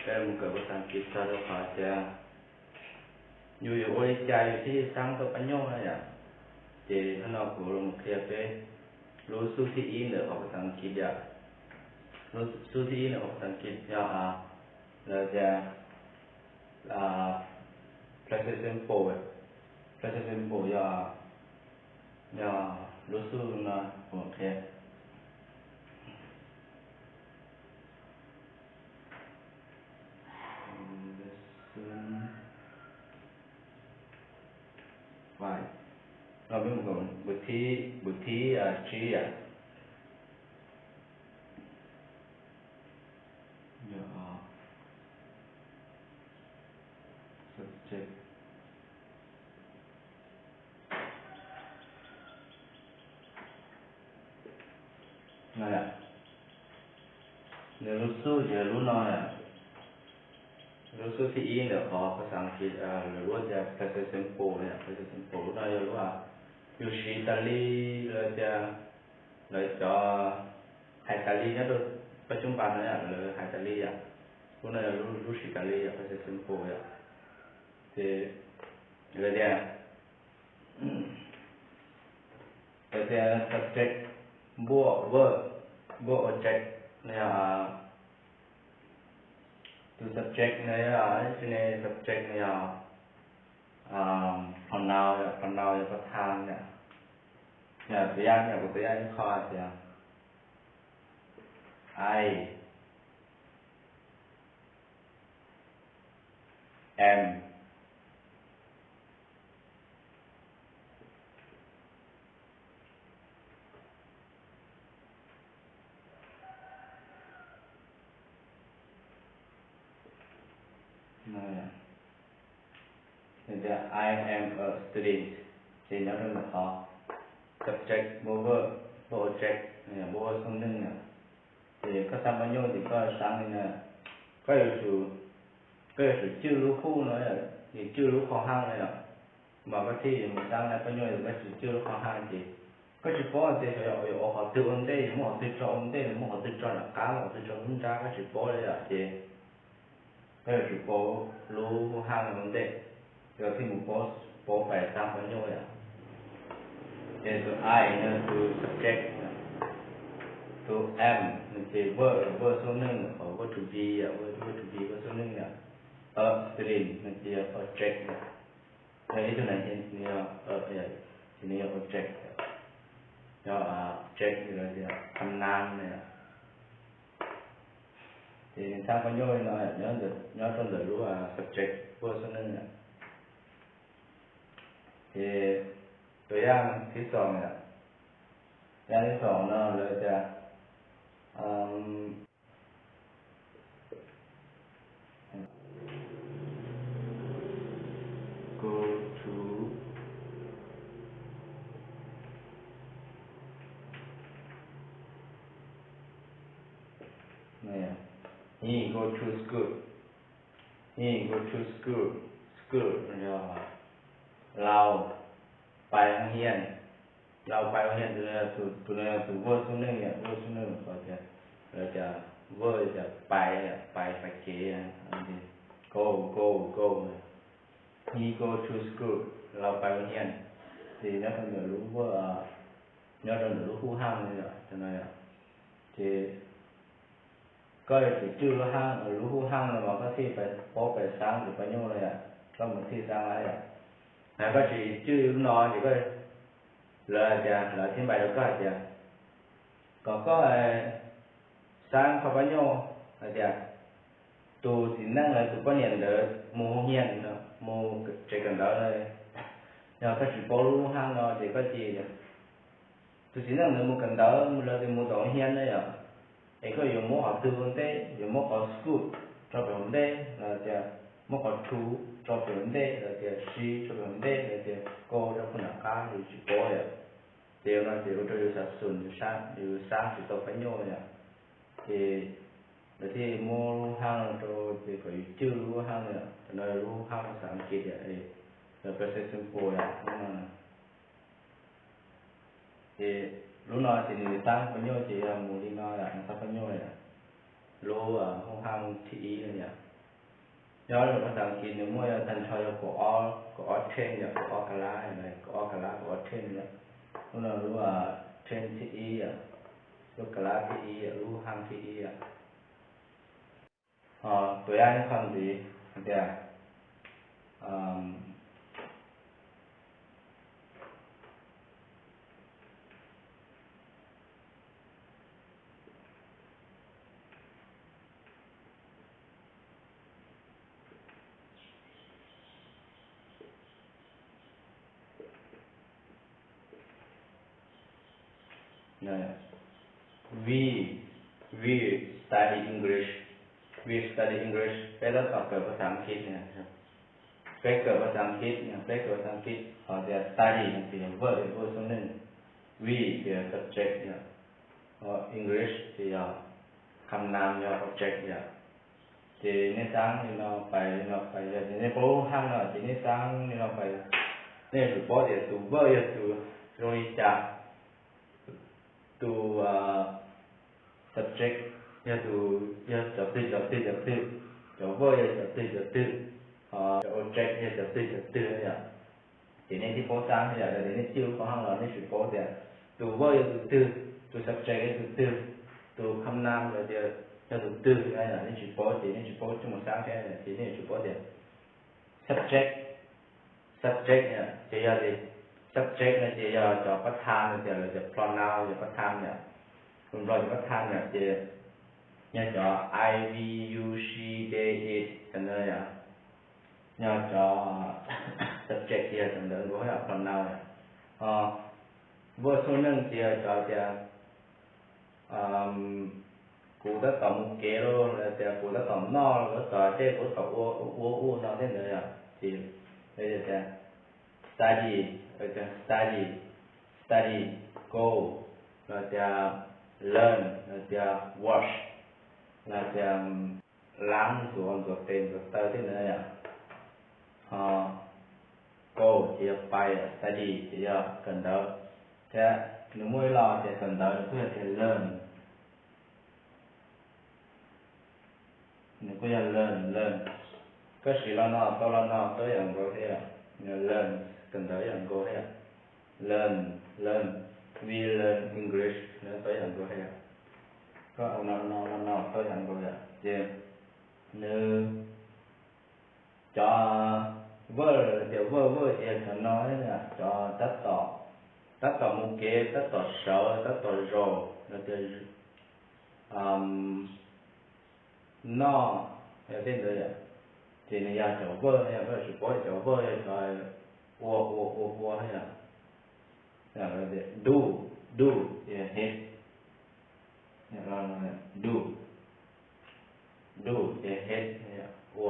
Peb mus kawm phas xas Askiv txog rau qhov tias yus yuav ua li cas yus thiaj xaab tau pab nyuj na yom. Ces hnub no kuv los qhia peb lub xub thib ib ntawm qhov phas xas Askiv yom. Lub xub thib ib ntawm qhov phas xas Askiv yog lawv tias present simple, present simple yog, yog lub xub no kuv qhia. No peb mus kom npus thib, npus thib tsib yom. Subject. No yom, nws lub xub ces lub no yom, lub xub thib ib ntawm qhov phas xas Askiv lawv lub tias present simple no yom, present simple lub no yog lub yus siv tas li lawv tias, lawv cov hais tas li nyob rau pab coob pas no yom, lawv hais tas li yom. Lub no yog lub siv tas li yom, present simple yom. Ces lawv tias, lawv tias subject npuaj verb npuaj object no yog, tus subject no yog, ib tsi ne subject no yog pronoun, pronoun yog pab thab yom. Yog tus yaj yom, kuv tus yaj ib qho tias I am Tias I am a student, ces nyob rau ntawm qhov subject npuaj verb npuaj object, npuaj verb xub neej no. Ces koj xaab pab nyuj ces koj xaab li no, koj yuav tsum, koj yuav tsum cwj lub who no, yus cwj lub qhov hab no yom. Mas koj thiaj yuav mus xaab na pab nyuj, yog koj tsis cwj lub qhov hab ces koj tsis paub tias xyov yuav ua qhov twg ua ntej, yuav muab qhov twg tso ua ntej, yuav muab qhov twg tso nram qab, qhov twg tso nruab nrab, koj tsis paub li yom. Ces koj yuav tsum paub lub who hab no ua ntej, yog thiaj mus paub, paub pais xaab pab nyuj yom. Ces tus I no tus subject, tus am no ces verb, verb xub neej, qhov verb to be yom, verb to be verb xub neej yom. A student no ces yog object yom. Yog ib tug nam, nws yog, ces nws yog object, yog object los yog pronoun no yom. Ces nws xaab pab nyuj li no, nyob rau ntawm lub subject verb xub neej yom. Ces tus yaj thib xoom yom, yaj thib xoom no lawv tias go to, he go to school, he go to school, school yog Lauj pais hoo hias, Lauj pais hoo hias, tus no yog tus verb xub neej, verb xub neej qhov tias, lawv tias verb tias pais, pais, pais kev, go, go, go, he go to school, Lauj pais hoo hias. Ces nyob rau ntawm lub verb, nyob rau ntawm lub who hab no yom, no yom. Ces koj yuav tsum cwj lub hab, lub who hab no mas koj thiaj paub pais xaab tus pab nyuj no yom, koj mus thiaj xaab lawm yom. Yog koj tsis cwj lub no ces koj, lawv hais tias, lawv thiaj npais rau koj hais tias, kom koj xaab qhov pab nyuj hais tias tus txiv neej los tus poj niam ntawd mus hoo hias, mus tsev kawm ntawv, yog koj tsis paub lub hab no ces koj cia tus txiv neej ntawd mus kawm ntawv, lawv tias mus tom hoo hias na yom, es koj yuav muab qhov twg ua ntej, yuav muab qhov school tso pem hauv ntej los tias muab qhov to tso pem hauv ntej los tias she tso pem hauv ntej los tias go tso pem nram qab, yus tsis paub yom. Ces no ces ua rau yus xav xum, yus xaab tsis tau pab nyuj yom. Ces lawv thiaj muab lub hab no rau, ces kom yus cwj lub hab no yom, tam no lub hab no xav kiv tias, lawv present simple yom, lub no. Ces lub no ces nws xaab pab nyuj ces yog mus li no yom, nws xaab pab nyuj yom. Lub who hab thib ib no yom. Nyob rau phas xas Askiv nws muaj yog tag nrho yog kaum ob, kaum ob thej yom, kaum ob kab lab, kaum ob kab lab, kaum ob thej yom. Lub no lub thej thib ib yom, lub kab lab thib ib yom, lub hab thib ib yom. Ho tus yaj ib qho ntxiv hais tias, we, we study English, we study English, peb tab tom kawm phas xas Askiv no. Peb kawm phas xas Askiv no, peb kawm phas xas Askiv, ho tias study no ces yog verb, verb xub neej, we ces yog subject yom, English ces yog kham nam, yog object yom. Ces nej xaab li no pais, li no pais, yog tias nej paub lub hab no ces nej xaab li no pais, nej yuav tsum paub tias tus verb yog tus zoo li cas, tus subject yog tus, yog cov twg cov twg cov twg, cov verb yog cov twg cov twg, cov object yog cov twg cov twg yom. Ces nej thiaj paub xaab yom, yog tias nej txij lub qhov hab los nej tsis paub tias tus verb yog tus twg, tus subject yog tus twg, tus kham nam los tias yog tus twg no yom, nej tsis paub ces nej tsis paub coj mus xaab thiab, ces nej yuav tsum paub tias subject, subject ces yog li, subject no ces yog cov pab tham no tias lawv tias pronoun yog pab tham yom. Tus nplog cov pab tham yom ces yog cov I, we, you, she, they, it cov ntawd yom. Yog cov subject ces yog cov ntawd nkaus yom, pronoun yom. Ho verb xub neej ces yog cov tias kuv tab tom mus kev los, los tias kuv tab tom noj los, tab tom dej, kuv tab tom ua ua ua no tej ntawd yom. Ces tias study, study, study, go, los tias learn, los tias watch, los tias laav ntxuav, ntxuav tes ntxuav taw tej ntawd yom. Ho go ces yog pais, study ces yog kawm ntawv, thiab nws muaj ib lo tias kawm ntawv nws kuj yog tias learn, nws kuj yog learn, learn. Koj siv lo no tau lo no tau ib yam nkaus thiab, learn, kawm ntawv ib yam nkaus thiab. Learn, learn, we learn English no tau ib yam nkaus thiab. Koj ua no no no tau ib yam nkaus thiab. Ces nws cov verb, tias verb, verb ces yog cov no, cov tab tom, tab tom mus kev, tab tom sawv, tab tom zaum, los tias noj, yog tej ntawd yom. Ces nws yog cov verb, yog koj tsis paub cov verb yog cov ua ua ua ua yom. Do, do ces yog hit, do, do ces hit, ua,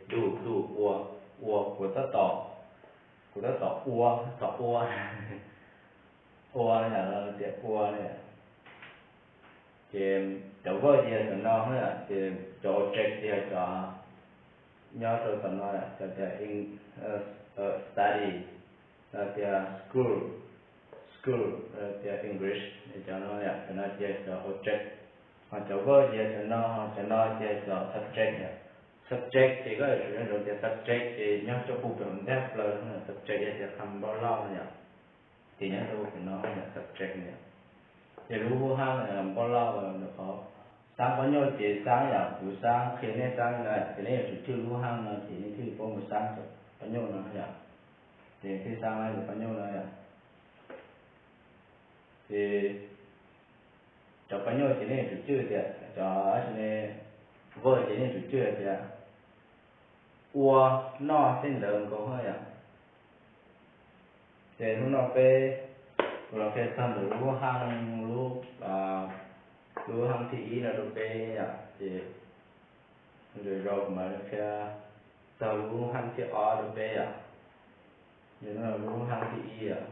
do, do, ua, ua, kuv tab tom, kuv tab tom ua, tab tom ua, ua yom, tias ua yom. Ces cov verb ces yog cov no, ces cov object ces yog cov nyob rau tom no, cov tias study, los tias school, school, los tias English, cov no yom, cov no ces cov object. Ho cov verb ces yog cov no, cov no ces cov subject yom. Subject ces koj yuav tsum nco ntsoov tias subject ces nyob rau puag pem hauv ntaj plaws, subject yog tias kham npau loj yom. Ces nyob rau puag pem no yog subject yom. Ces lub hab npau loj ntawm qhov xaab pab nyuj ces xaab yom, kuv xaab qhia nej xaab na, ces nej yuav tsum cwj lub hab no ces nej thiaj li paub mus xaab cov pab nyuj no yom. Ces thiaj xaab cov pab nyuj no yom. Ces cov pab nyuj ces nej yuav tsum cwj tias cov, verb ces nej yuav tsum cwj tias ua, noj tej ntawd nkaus yom. Ces hnub no peb, kuv los qhia txog ntawm lub hab, lub, lub hab thib ib no rau peb yom. Ces ntu zog kuv mam li qhia txog lub hab thib ob rau peb yom. Lub hab thib ib yom.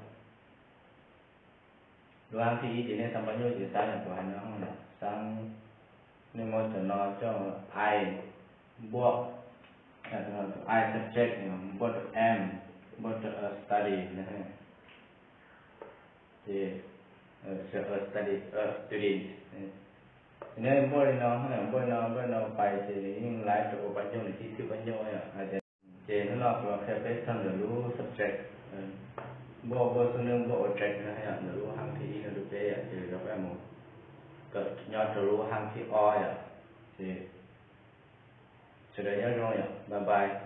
Lub hab thib ib ces nej xaab pab nyuj ces xaab yam kuv hais no, xaab, nej muab cov no coj, I npuaj, I subject npuaj rau am, npuaj rau study na. Ces study, student, Neb npuaj li no, npuaj li no, npuaj li no pais ces nws yeej laiv rau pab nyuj, nws tib thwj pab nyuj yom. Hais tias, ces hnub no kuv los qhia peb txog ntawm lub subject, npuaj, npuaj xub ntiag, npuaj object no yom, ntawm lub hab thib ib no rau peb yom, ces rau peb mus kawm nyob rau lub hab thib ob yom. Ces sawv daws nyob zoo yom, bye bye.